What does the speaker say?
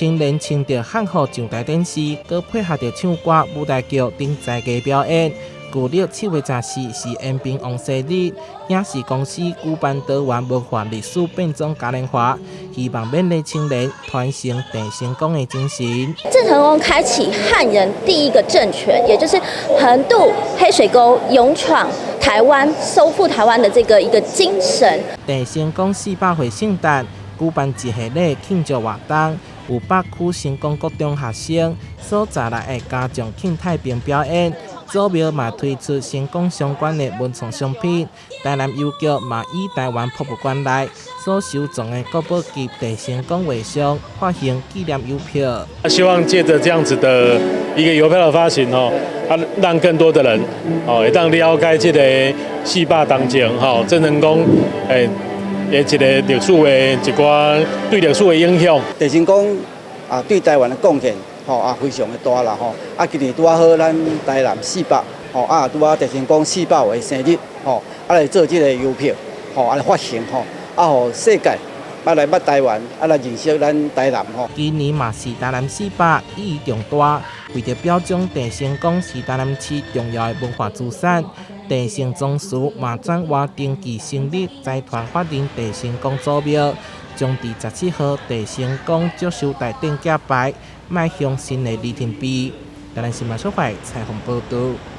青年穿著漢服上台展示，閣配合著唱歌、舞台劇等才藝表演。舊曆7月14是延平王生日，影視公司舉辦多元文化歷史變裝嘉年華，希望勉勵青年傳承鄭成功的精神。鄭成功開啟漢人第一個政權，也就是橫渡黑水溝，勇闖台灣，收復台灣的這個一個精神。鄭成功400歲聖誕，舉辦一系列慶祝活動，有北區成功國中學生所在來的家長慶太平表演。祖廟嘛推出成功相關的文創商品，台南郵局嘛以台灣博物館內所收藏的國寶級鄭成功畫像發行紀念郵票。希望借著這樣子的一個郵票的發行，吼，啊，讓更多的人，哦，會當了解這個400當前，吼，鄭成功，的一個歷史的一寡對歷史的影響。鄭成功啊，對台灣的貢獻，吼啊，非常的大啦吼！啊，今年拄仔好，咱台南四百，吼啊，拄仔鄭成功400歲生日，吼啊來做這個郵票，吼啊來發行，吼啊，予世界啊來捌台灣，啊來認識咱台南吼。今年嘛是台南四百意義重大，為著表彰鄭成功是台南市重要的文化資產，鄭姓宗祠嘛轉換登記成立財團法人鄭成功祖廟，將佇17號鄭成功祝壽大典揭牌，邁向新的里程碑。台南新聞小懷採訪報導。